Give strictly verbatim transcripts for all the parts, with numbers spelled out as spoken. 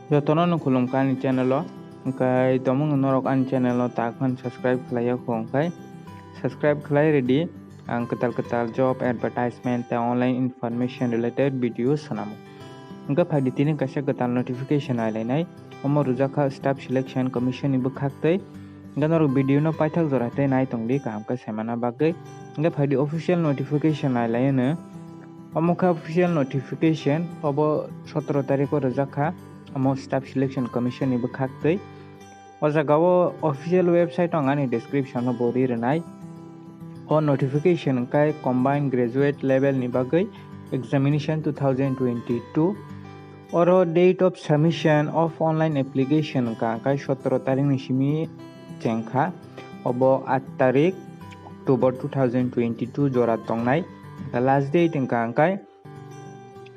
Jotono no khulumkha ani channel o, hwnkhe tomungno norok ani channel o tak phano subscribe khlai ya kho, hwnkhe subscribe khlai rwdi. Ang kwtal kwtal job advertisement tei online information related video swnamo. Hwnkhe phaidi tini kaisa kwtal notification nai lainai, omo rwjak kha Staff Selection Commission ni bwkhak twi. Hwnkhe norok video no paithak jora tei nai tongdi kaham khe saimana bagwi. Hwnkhe phaidi official notification nai lai anw. Omo khe official notification, obo sotoro tarikh o rwjak kha, omo Staff Selection Commission ni bwkhak twi. O jaga o official website ang ani description o bo ri rwnai. O notification wngkha combined graduate level ni bagwi examination two thousand twenty-two. Oro date of submission of online application wngkha hwnkhe sotoro tarikh ni simi chengkha, obo aat tarikh October two thousand twenty-two jora tongnai. Last date wngkha hwnkhe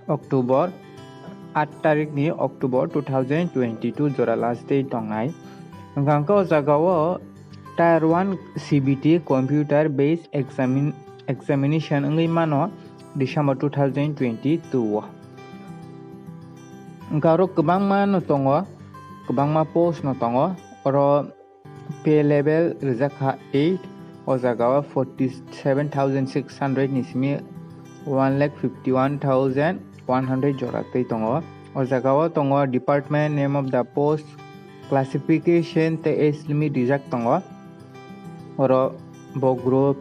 October, aat tarikh ni October two thousand twenty-two jora last date tongnai. Hwnkha hwnkhe o jaga o Tier one C B T computer based examine, examination wngwi mano December two thousand twenty-two o. Hwnkha oro kwbangma no tongo, kwbangma post no tongo. Oro pay level rijak kha eight, o jaga o forty seven thousand six hundred ni simi one lakh fifty one thousand one hundred jora twi tongo. O jaga o tongo department, name of the post, classification tei age limit rijak tongo. Oro bo group,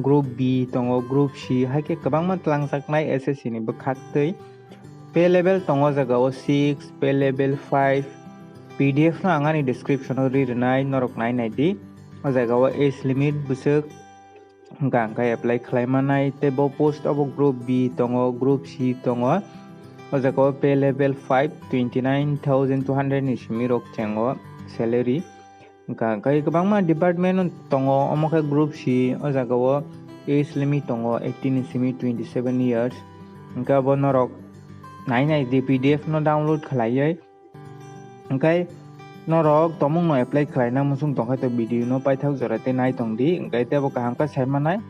group B tongo, group C, hai khe kwbangma tlangjaknai S S C ni bwkhak twi. Pay level tongo o jaga o six, pay level five. P D F no ang ani description o ri rwnai, norok nai nai di. O jaga o age limit bwswk hwnkha hwnkhe apply khlai manai, tei bo post obo group B tongo, group C tongo. O jaga o pay level five, twenty nine thousand two hundred ni simi rok chengo salary. Hwnkha hwnkhe kwbangma department tongo, omo khe group C, o jaga o age limit tongo eighteen ni simi twenty seven years. Hwnkhe abo norok nai nai di P D F no download khlaiwi. Hwnkhe norok tomungno apply khlaina muchung tongkha to video no paithak jora tei nai tong di, hwnkhe teibo kaham khe sai manai.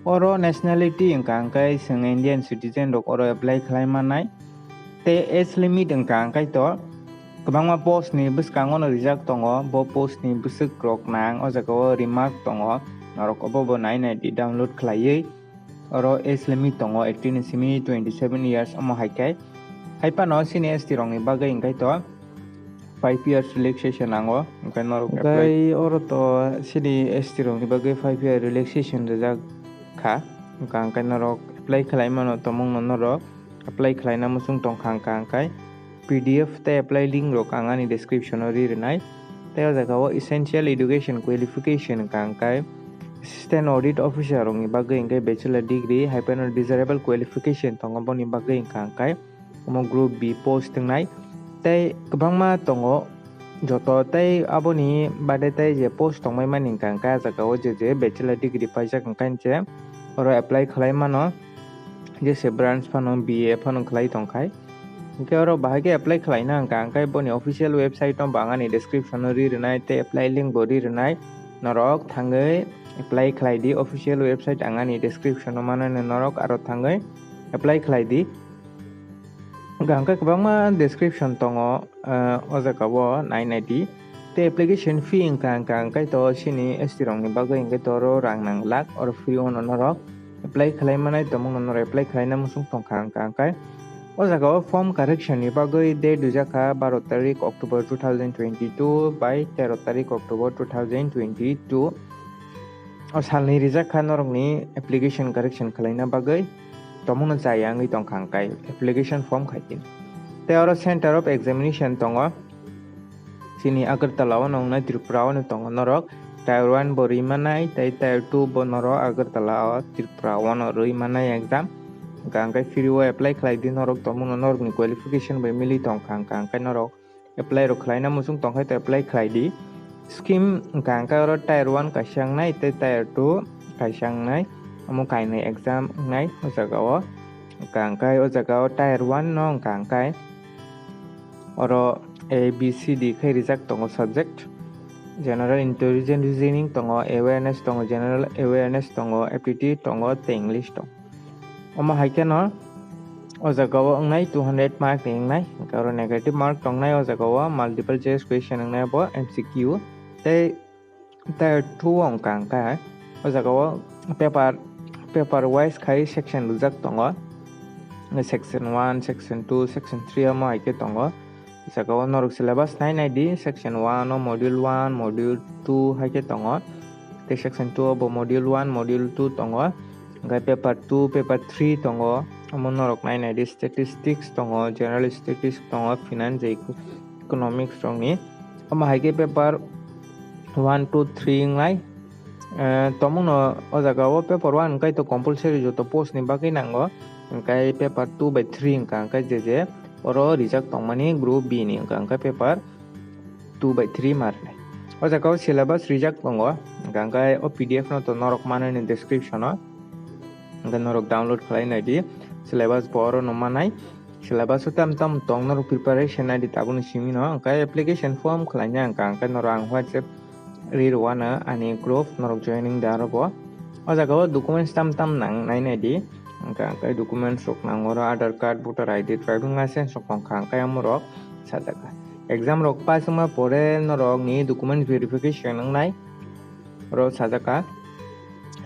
Oro nationality hwnkha hwnkhe chwng Indian citizen rok oro apply khlai manai. Tei age limit hwnkha hwnkhe to kwbangma post ni bwskango no rijak tongo, bo post ni bwswk rok nang o jaga o remark tongo, norok obo bo nai nai di download khlaiwi. Oro age limit tongo eighteen ni simi twenty seven years, omo hai khe hai phano chini S T rok ni bagwi hwnkhe to five years relaxation nango, hwnkhe norok apply. Hwnkhe oro to chini S T rok ni bagwi five year relaxation rijak kha, hwnkha hwnkhe norok apply khlai mano, tomungno norok apply khlaina muchung tongkha hwnkha hwnkhe P D F tei apply link rok ang ani description o ri rwnai. Tei o jaga o essential education qualification hwnkha hwnkhe assistant audit officer rok ni bagwi hwnkhe bachelor degree hai phano desirable qualification tongo, boni bagwi hwnkha hwnkhe omo group B post wngnai. Tei kwbangma tongo joto, tei aboni bade tei je post tongmani hwnkha hwnkhe ah jaga o je je bachelor degree paijak hwnkhe oro apply khlai mano. Jese branch phano B A phano khlai tongkhai. Hwnkhe oro bahai khe apply khlaina hwnkha hwnkhe boni official website no bo ang ani description o ri rwnai tei apply link bo ri rwnai. Norok thangwi apply khlai di, official website ang ani description o manani, norok aro thangwi apply khlai di. Hwnkha hwnkhe kwbangma description tongo, ah, o jaga o nai nai di. Tei application fee hwnkha hwnkha hwnkhe to chini S T rok ni bagwi hwnkhe to oro rang nang glak, oro free o no norok apply khlai manai, tomungno norok apply khlaina muchung tongkha hwnkha hwnkhe. O jaga o form correction ni bagwi date rijak kha baro tarik October two thousand twenty-two bai tero tarik October two thousand twenty-two. O salni rijak kha norokni application correction khlaina bagwi. Tomungno chaya wngwi tongkha hwnkhe application form khai di. Tei oro center of examination tongo. Chini Agartala o no wngnai, Tripura o no tongo norok. Tier one bo rwi manai, tei tier two bo norok Agartala o Tripura o no rwi manai exam. Hwnkha hwnkhe free o apply khlai di norok, tomungno norokni qualification bai mili tongkha hwnkha hwnkhe norok apply rok khlaina muchung tongkhai to apply khlai di. Scheme hwnkha hwnkhe oro tier one kaisa wngnai tei tier two kaisa wngnai, omo kainwi exam wngnai o jaga o. Hwnkha hwnkhe o jaga o tier one no hwnkha hwnkhe oro A B C D khe rijak tongo subject. General intelligence reasoning tongo, awareness tongo, general awareness tongo, aptitude tongo tei English tongo. Omo hai kheno O jaga o wngnai two hundred mark ni wngnai, hwnkhe oro negative mark tongnai. O jaga o multiple choice question wngnai bo M C Q tei tier two o wngkha hwnkhe o jaga o paper, paper wise khai section rijak tongo. Section one, section two, section three omo hai khe tongo. O jaga o norok syllabus nai nai di, section one o module one, module two hai khe tongo. Tei section two o bo module one, module two tongo. Hwnkhe paper two, paper three tongo. Omo norok nai nai di, statistics tongo, general statistics tongo, finance, eco-, economics rokni. Omo hai khe paper one, two, three wngnai. Eh, tongmungno o jaga o paper one hwnkhe to compulsory joto post ni bagwi nango. Hwnkhe paper two bai three hwnkha hwnkhe je je oro rijak tongmani group B ni hwnkha hwnkhe paper two bai three ma rwnai. O jaga o syllabus rijak tongo, hwnkha hwnkhe o P D F no to norok manwi ni description o, hwnkhe norok download khlai nai di, syllabus bo oro no manai. Syllabus o tam tam tong norok preparation nai di tabukni simi no, hwnkhe application form khlai nai hwnkha hwnkhe norok ang WhatsApp ri rwano ani group norok joining da aro bo. O jaga o documents tam tam nang nai nai di, hwnkha hwnkhe documents rok nango oro Aadhaar card, voter I D, driving license rok tongkha hwnkhe amorok sajak kha. Exam rok pass wngma pore norok ni document verification wngnai, oro sajak kha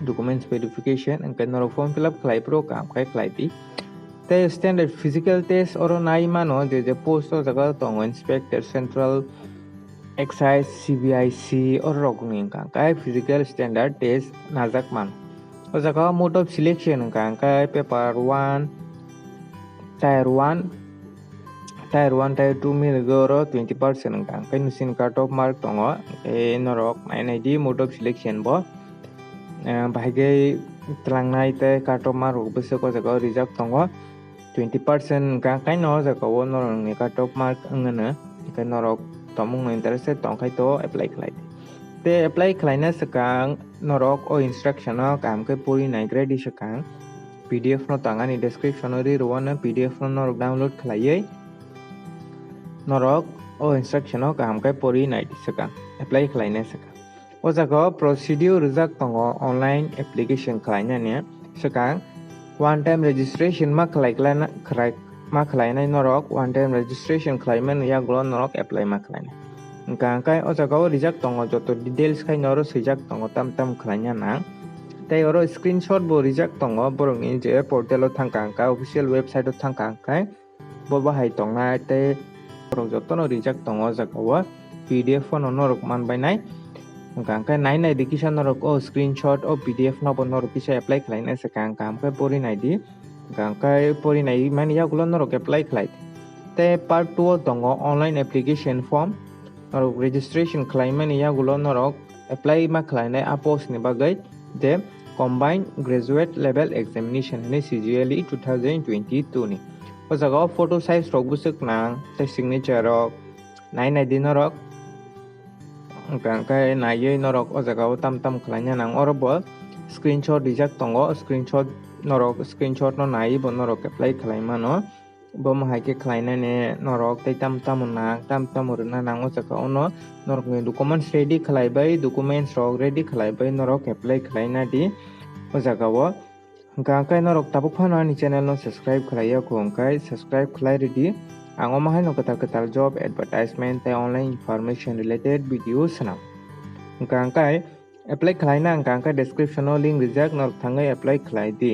documents verification, hwnkhe norok form fill up khlai phuru kaham khe khlai di. Tei standard physical test oro nai mano je je post o jaga tongo inspector, central excise, C B I C oro rok ni hwnkha hwnkhe physical standard test najak mano. O jaga o mode of selection hwnkha hwnkhe paper one, tier one, tier one, tier two miligwi oro twenty percent hwnkha hwnkhe nini cut off mark tongo, hwnkhe norok nai nai di mode of selection bo. Eh, bahai khe twlangnai tei cut off mark rok bwswk o jaga o rijak tongo. Twenty percent hwnkha hwnkhe no o jaga o norok ni cut off mark wng mano, hwnkhe norok tongmung no interested tong khai to apply khlai di. Tei apply khlaina swkang norok o instruction o kaham khe pori nai gra di swkang. P D F no tang ani description o ri rwano, P D F no norok download khlaiwi norok o instruction o kaham khe pori nai di swkang, apply khlaina swkang. O jaga o procedure rijak tongo online application khlainani swkang. One time registration ma khlai khlaina, khlai, ma khlainai norok one time registration khlaimani yagulo norok apply ma khlainai. Hwnkha hwnkhe o jaga o rijak tongo joto details khai noro swijak tongo tam tam khlaina nang. Tei oro screenshot bo rijak tongo borokni je portal o thangkha hwnkhe official website o thangkha hwnkhe bo bahai tongnai tei borok jotono rijak tongo o jaga o P D F phano norok manbainai. Hwnkha hwnkhe nai nai di kisa norok o screenshot o P D F no bo norok kisa apply khlaina swkang kaham khe pori nai di. Hwnkha hwnkhe pori nai mani yagulo norok apply khlai di. Tei part two o tongo online application form. Norok registration khlaimani yagulo norok apply ma khlainai a post ni bagwi je Combined Graduate Level Examination hwnwi C G L E two thousand twenty-two ni. O jaga o photo size rok bwswk nang tei signature rok nai nai di norok. Hwnkha hwnkhe naiwi norok o jaga o tam tam khlaina nang. Oro bo screenshot rijak tongo, screenshot norok screenshot no naiwi bo norok apply khlai mano. Bo mohai khe khlainani norok tei tam tamo nang, tam tamo rwna nang o jaga o no norokni documents ready khlai bai, documents rok ready khlai bai norok apply khlaina di o jaga o. Hwnkha hwnkhe norok tabuk phano ani channel no subscribe khlai ya kho hwnkhe subscribe khlai rwdi. Ang omo haino kwtal kwtal job advertisement tei online information related video swnam. Hwnkha hwnkhe apply khlaina hwnkha hwnkhe description o link rijak, norok thangwi apply khlai di.